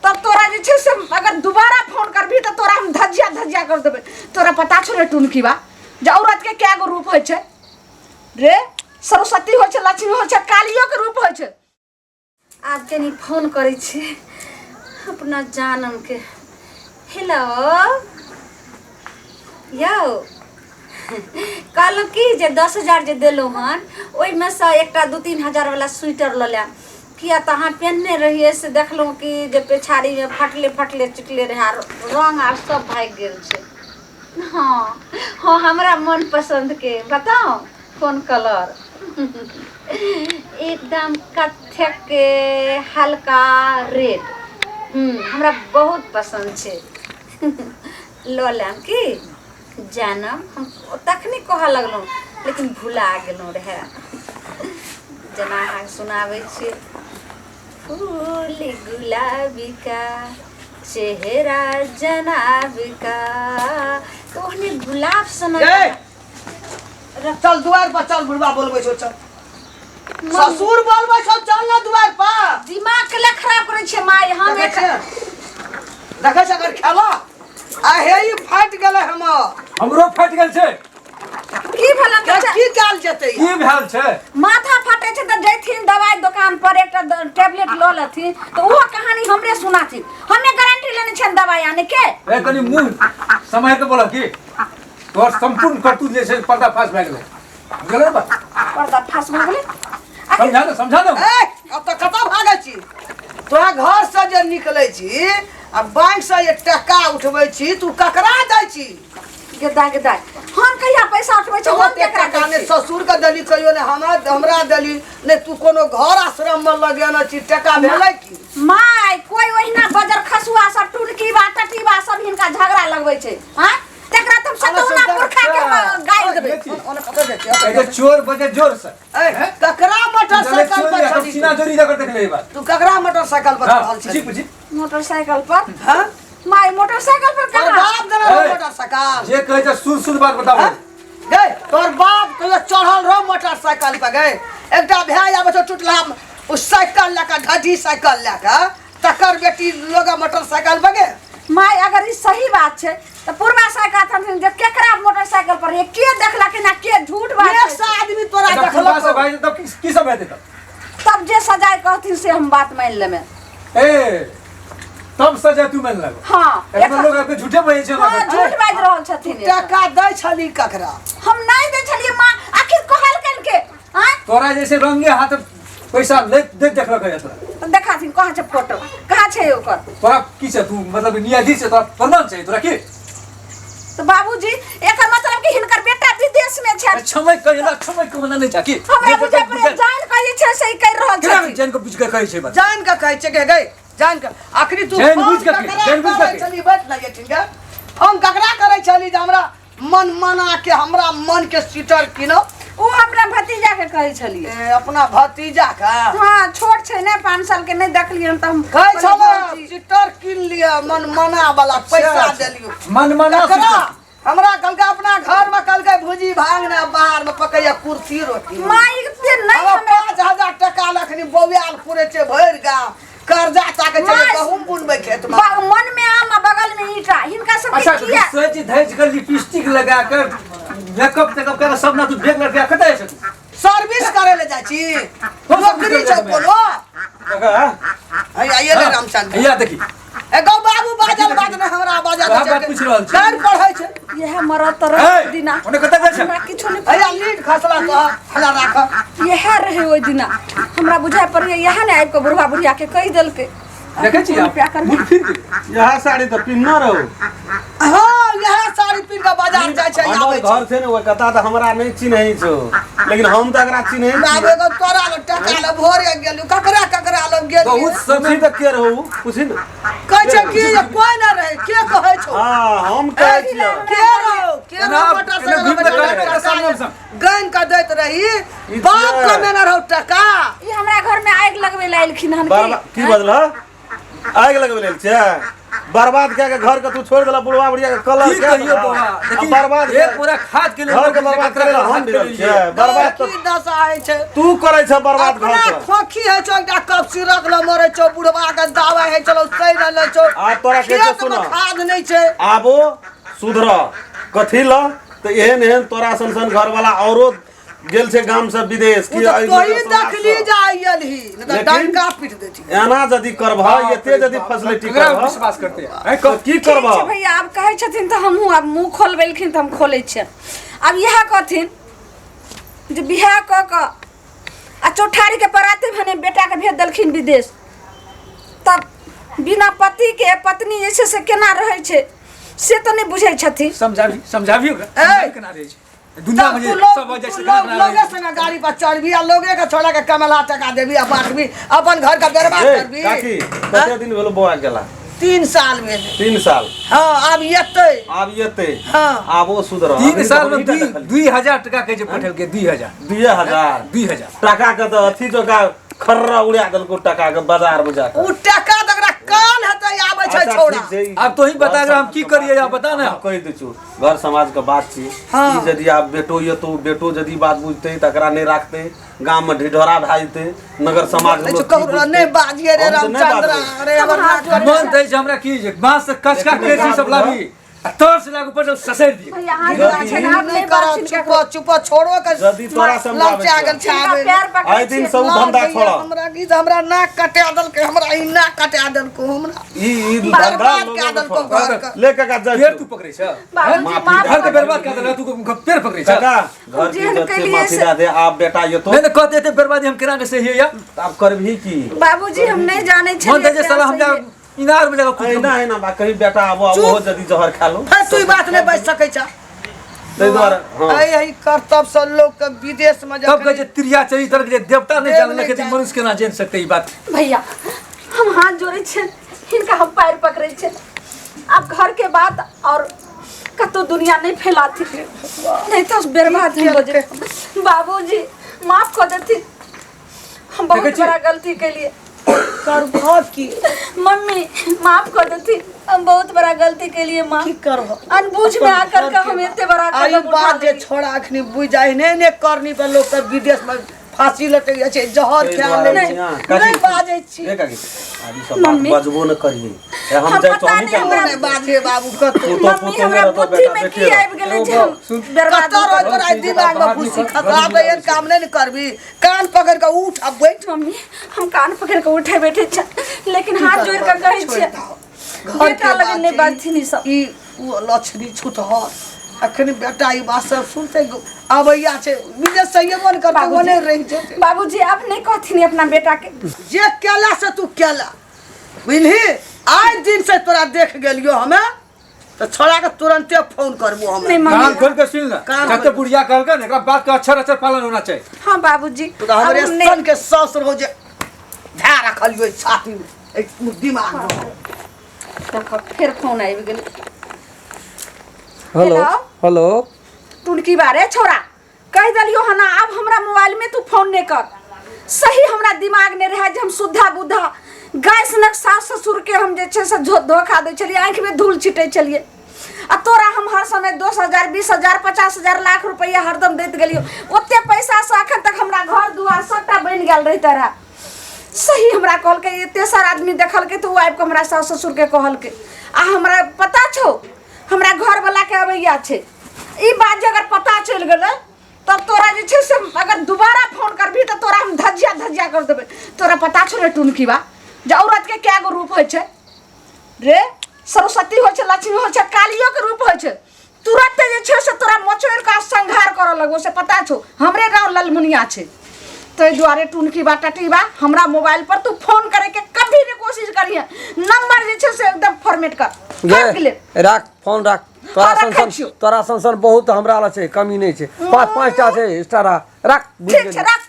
तब तोरा जे छै से अगर दोबारा फोन करबही तऽ तोरा हम धज्जिया धज्जिया कर देबै। तोरा पता छौ रे टुनकी बा जे औरत के कए गो रूप होइ छै रे? सरस्वती होइ छै, लक्ष्मी होइ छै, कालियो के रूप होइ छै। आब कनी फोन करै छी अपना जानम के। हेलो यौ, कहलहुँ कि जे 10,000 जे देलहुँ हन ओहिमे सँ एकटा 2-3 हजार वाला स्वेटर लऽ लेब, किया तऽ अहाँ पेन्हने रहियै से देखलहुँ कि जे पेछारीमे फटले फटले चिटले रहै आर रङ्ग आर सब भागि गेल छै। हँ हँ, हमरा मन पसन्दके बताउ कोन कलर? एकदम कत्थक हल्का रेड। हमरा बहुत पसन्द छै, लऽ लेब की जानब? हम तखनी कहऽ लगलहुँ लेकिन भुला गेलहुँ रहए। जेना अहाँके सुनाबै छी, फूल गुलाबी का चेहरा जनाब का, तऽ ओहने गुलाब सनक। ए, चल दुआर पर चल, बुढ़बा बोलबै छौ, चल, ससुर बोलबै छौ, चल ना दुआर पर। दिमाग के खराब करै छै माय। हम देखै छियै, देखै छियै अगर खेला आ हे ई फाटि गेलै हमर। हमरो फाटि गेल छै। की भेलन? तऽ की कयल जेतै? की भेल छै? माथा फटै छै तऽ जैथिन दवाइ दोकान पर, एकटा टेबलेट लऽ लेथिन तऽ ओहो कहानी हमरे सुनाथिन। हमे गारंटी लेने छियनि दवाइ आने के। ए, कनि मुँह समय के बोला की तोहर संपूर्ण करतूत जे छै पर्दाफाश भए गेलै, बुझल ने बात? पर्दाफाश भऽ गेलै? समझा दे, समझा दे। ए, अब तऽ कतऽ भागै छी? तोरा घर से जे निकलै छी आ बैंक से जे टका उठबै छी, तू ककरा दै छी? गेदा गेदा, हम कहिया पैसा उठबै छी? हम ओते केकरा टका दै ने छी? ससुर के देली कहियो, ने हमरा हमरा देली, ने तू कोनो घर आश्रम में लगेने छी। टका भेलै की? माय, कोई ओहिना बजर खसुआ सब टुनकी बा टटीबा सब हिनका झगड़ा लगबै छै। आँय, तकरा तऽ हम सतौना पुरखा के हम गाड़ि देबै। ओने कतऽ जाइ छी? ए, जे चोर बजे जोर से ए, ककरा मोटरसाइकिल पर चढ़ी? सीना जोरी जाकर देख ले बात। तू ककरा मोटरसाइकिल पर हाँ, चढ़ल पूछी छली? पूछी। मोटरसाइकिल पर? हाँ? माय, मोटरसाइकिल पर तोर कहाँ? बाप देने रहो ए। मोटरसाइकिल? जे कहै छै सुन सुन बात बताबू। हाँ? गए तोर बाप कहियो चढ़ल रहो मोटरसाइकिल पर? गए, एकटा भाय आबै छौ टुटला ओ साइकिल लए कऽ, ढढी साइकिल लए कऽ, तकर बेटी लोग मोटरसाइकिल पर गे। माय, अगर ई सही बात छै तऽ पूर्वा साइकिल थमथिन जे केकरा मोटरसाइकिल पर ये के देखलक ना के झूठ बात एक छै। सौ आदमी तोरा जब पूर्वा से देखलक। भाई तब की की सब हेतै तब? तब जे सजाय कहथिन से हम बात मान लेबै। ए, तब सजा तू मान लगो? हाँ। एखन लोग आपके झूठे बजै छै। हाँ, झूठ बाजि रहल छथिन। टका दै छली ककरा? हम नहि दै छलियै माँ, आखिर कहलकनि के? आँय? तोरा जैसे रंगे हाथ पैसा ले दे देखलक है तोरा। तऽ देखाथिन, कहाँ छै फोटो, कहाँ छै ओकर? तोरा की छै? तू मतलब न्यायाधीश छै? तोरा प्रमाण छै तोरा की? तऽ बाबूजी, एकर मतलब कि हिनकर बेटा विदेश में छै। क्षमा कहिला, क्षमा के मना नहीं चाकी। हमरा बुझे पड़े जान कऽ जे छै से ई करि रहल केना छथिन। जान के बुझ के कहै छै बात? जान के कहै छै गे, गई जान के आखिरी तू जान फोन बुझ के ककरा जान बुझ के करै छली? बैठ ना ये गे, हम ककरा करै छली जे हमरा मन मना के हमरा मन के स्वेटर किनो? ओ अपना भतीजा के कहै छलियै। ए, अपना भतीजा के? हाँ, छोट छै ने, 5 साल के, नहि देखलियै हम तऽ हम कहै कहलियै छलै भौजी। स्वेटर किन लिअ मन मना वाला, पैसा देलियो। मन मना ककरा? स्वेटर। हमरा कहलकै अपना घर में, कहलकै भुजी भांग ने बाहर में पकैया कुर्सी रोटी। माँ, एते नहि हमरा हमरा 5000 टका लखनी बौआल फुरे छै भरि गाम, कर्जा ताके छै। माँ, गहूम बुनबै खेत में। मन में आम आ बगल में ईटा, हिनका सबके अच्छा किया सज धज कर लिपस्टिक लगा कर मेकअप तेकअप कर सब ना तू बैग लटका कतऽ जाइ छै तू? सर्विस करे ले जाइ छी। कोन सर्विस नौकरी करे छौ जाइ छी? कोनो? देखा, हाँ? है आइए रे रामचंद्र। हैया देखी। ए गौ बाबू, बाजल बाज ने हमरा बाजल। वएह बात पूछि रहल छी। कर पढ़ै छै। इएह मरद तऽ रहै ए, दिना। ओने कतऽ जाइ छै? हमरा किछो नहि। हैया लीड खसला तो हमरा राख। इएह रहै ओहि दिना, हमरा बुझाइ पड़ैए इएह ने आबि कऽ बुढ़वा बुढ़िया के कहि देलकै। देखै छी रुपया कर मुँह फिर गेलै। इएह साड़ी तऽ पिन्हने रहू। हाँ, इएह साड़ी पिन्ह के बाजार जाइ छै, हमर आबै छै। घर छै ने ओहि कता, तऽ हमरा नहि चिन्है छौ, लेकिन हम तऽ एकरा चिन्है बाबू छियै। एगो तोरा लग टका लग भोरे गेलू, ककरा ककरा लग गेलियै। बहुत पूछी समय तऽ के रहू, पूछी ने। कहै छै कि जे कोइ नहि रहै, के कहै छौ? हाँ, हम कहै छियौ। के रहो, के एना रहो? एना मोटरसाइकिल घुमि पर कऽ बैठल टका सामने टका सँ। गानि कऽ दैत रही, ई बाप छियै। कमेने रहौ टका। ई हमरा घर में आगि लगबै लए एलखिन हन। बार की बजल? आगि लगबै लेल छै? बर्बाद कए के घर के तू छोड़ देला बुढ़वा बुढ़िया के कलर की कहियो बौआ देखी बर्बाद एक पूरा खाद के घर के बर्बाद करे ला हम भिड़ल छियै बर्बाद की तऽ दशा होइ छै तू करै छ बर्बाद घर अपना के खोखी होइ छौ एकटा कप सिरक ल मरै छौ बुढ़वा के दावा होइ छौ सहि रहल छौ आ तोरा के खेत सुन मे खाद नहि छै आबो सुधर कथी ल तऽ एहन एहन तोरा सन सन घरवाला औरो गेल छै गाम से विदेश ओ कि तऽ एहि तोही नगर समाज देखली सँ। जा अयलही नहि तऽ लेकिन- डंका पीट देती एना यदि करबह एते यदि फैसिलिटी ककरा करबह विश्वास करते हैं तऽ की ठीक छै करबह भैया आब कहै छथिन तऽ हमहूँ आब मुँह खोलबेलखिन तऽ हम खोलै छियनि आब इएह कहथिन जे बियाह कऽ कऽ आ चौठारीके पराते भने बेटाके भेज देलखिन विदेश तब बिना पतिके पत्नी जे छै से केना रहै छै से तऽ नहि बुझै छथिन समझाबी समझाबी ओकरा समझाबी केना रहै छै दुनिया में तू जे लोग सब जाइ तू छै लोग केना लोगे रहै छै संगे गाड़ी पर चढ़बी आ लोगे के छोड़ा के कमला टका देबी आ बांटबी अपन घर के बर्बाद ए, करबी काकी कते दिन भेलो बौआ गेला 3 साल भेलै 3 साल। हँ, आब एतै। आब एतै। हँ। आबो सुधर। 3 साल में 2000 टका कहै छै पठेलकै, 2000। 2000। 2000। टका के तऽ अथी जका खर्रा उड़ा देलको टका के बाजार में जाके। उ टका तऽ ओकरा कान हेतै आबै छै अच्छा, छौड़ा। ठीक छै, ई आब तोही बता घर जे हम की समाज के करियै, बात आब बता ने। हम कहि दै छियौ, घर समाज के बात छी। ई यदि आब बेटो एतौ, बेटो यदि बात बुझतै तकरा नहि राखतै, गाम में ढिढोरा भए जेतै, नगर समाज में लोक की कहू बुझतै? नहि बाजिए रे हम तऽ नहि रामचंद्र बाजबै। अरे हमर नाक कट मन दै छै हमरा की जे बाँस से कचका केसी सब लाबी आ तर से लागू पर ससैर दिए। भैया हाथ जोड़ै छै, आब नहि नहि करब। बाजथिन चुप ककरो। चुप, छोड़ो के यदि तोरा समझाबै ललचा गेल छै हिनका आबै पैर पकड़ै एहि दिन छियै। से उ धंधा छोड़। हमरा की जे हमरा नाक कटा देलकै, हमरा ई नाक कटा देलको हमरा। ई ई धंधा बर्बाद लोगो कए के देलको छोड़। घर के। ले काका जाइ पेड़ छियौ। तू पकड़ै छ? बाबूजी माफी माफ घर के कर बर्बाद कर देलक, तू पेड़ पकड़ै छ? काका, घर के जेहन इज्जत से केलियै माफी से- दए दे। आब बेटा एतो नहीं नहीं कहते एते बर्बादी हम केना के सही या। तऽ आब करबही की? बाबूजी, हम नहीं जाने मन छलियै दै जे साला हम जा इनार में जाके कूद एना एना बा कहीं बेटा आबो आबो हो यदि जहर खा लो। फेर तू ई बात नहि बाजि सकै छ। ताहि दुआरे हँ। एहि एहि कर्तव्य से लोक के विदेश में तब कहै छै त्रिया चरित्र के जे देवता नहीं देव जानलक नहि तऽ जान- मनुष्य केना जानि सकतै ई बात? भैया, हम हाथ जोड़ै छियनि हिनका, हम पैर पकड़ै छियनि, आब घर के बात और कतौ दुनिया नहीं फैलाथिन, नहीं तो बर्बाद हम हो जेबै। बाबूजी, माफ कऽ देथिन, हम देखै बहुत छी? बड़ा गलती केलिए। करबह की? मम्मी, माफ कर देथिन, हम बहुत बड़ा गलती केलिए माँ। की करबह? अनबूझ में आकर के हम एते बड़ा आ ई कदम उठा बात जे लेलिए। छोड़ा अखनी बुझि जाइ नहि ने करनी पर लोक के विदेश में फांसी लटक जाइ छै, जहर ताहि खा दुआरे लै छै। यहाँ, काकी, नहि बाजै छी। ए काकी, आब ई सब बात मम्मी। बजबो न करियै। ए, हम हम जाइ पता तोहनी नहि के हमरा- नहि बाजे बाबू कतौ। पुतोह मम्मी, पुतोह हमरा रहतौ, बुद्धि बेटा में की बेटी रहतौ। आबि गेलै जे हम सुन। बर्बाद कतऽ भऽ रह तोरा घर दिमाग में बाहर भूसी निकल, खसा घर दे, एहन काम नहि ने करबी। कान पकड़ के उठ आ बैठ। मम्मी, हम कान पकड़ के उठे बैठे छियै, लेकिन हाथ जोड़ के कहै छियै, घर बेटा के लगे बात नहि छै। बाजथिन ई सब। ई ओ लक्ष्मी छुतहर अखन बेटा ई बात सब सुनते अबैया छै, विदेश से अयबो ने करतै, बाबूजी। ओने रहि जेतै। बाबूजी, आब नहि कहथिन अपना बेटा के। जे केला से तू केला बुझली, आइ दिन से तोरा देख गेलियो हमे तऽ छोड़ा के तुरंते फोन करबो हम। नहीं कान मम्मी। खोल के सुन ले। कान जते खोल। बुढ़िया कहलकै ने, एकरा बात के अक्षर अक्षर पालन होना चाहिए। हाँ बाबूजी। तू तऽ हमरे आब हम नहि सन के सास रहो जे धए रखलियो छाती में एहि दिमाग में। देखो, फेर फोन आबि गेल। हेलो। हेलो? हेलो। टुनकी बारे छोरा, कहि देलियो हन आब हमरा मोबाइल में तू फोन नहीं कर। सही हमरा दिमाग नहीं रहे जे हम शुद्धा बुद्धा गाय सनक सास ससुर के हम जे छै से धोखा दै छलियै, आँखि में धूल छिटै छलियै आ तोरा हम हर समय 10,000, 20,000, 50,000, लाख रुपैआ हरदम दैत गेलियो। ओते पैसासँ अखन तक हमरा घर दुआर सबटा बनि गेल रहिते रहे। सही हमरा कहलकै, एते सारा आदमी देखलकै तऽ ओ आबि कऽ हमरा सास ससुरके कहलकै आ हमरा पता छौ हमरा घरवला के अबैया छै। ई बात जे अगर पता चलि गेलै तब तोरा जे छै से अगर दोबारा फोन करबही तऽ तोरा हम धज्जिया धज्जिया कर देबै। तोरा पता छौ रे टुनकी बा जे औरत के कए गो रूप होइ छै रे? सरस्वती होइ छै, लक्ष्मी होइ छै, कालियो के रूप होइ छै। तुरंत जे छै से तोरा मचोड़ि कऽ संहार करऽ लगबो, से पता छौ? हमरे गाँव ललमुनिया छै। ताहि दुआरे टुनकी बा, टटी बा, हमरा मोबाइल पर तू फोन करैके कभी भी कोशिश करिहे, नंबर जे छै से एकदम फॉर्मेट कर कर के ले। राख फोन, राख। तोरा हाँ, सन रखै सन छियौ। तोरा सन सन बहुत हमरा लग छै, कमी नहि छै, पाँच पाँच टा छै स्टार। राख, बुझि ठीक छै। गेलियै। राख।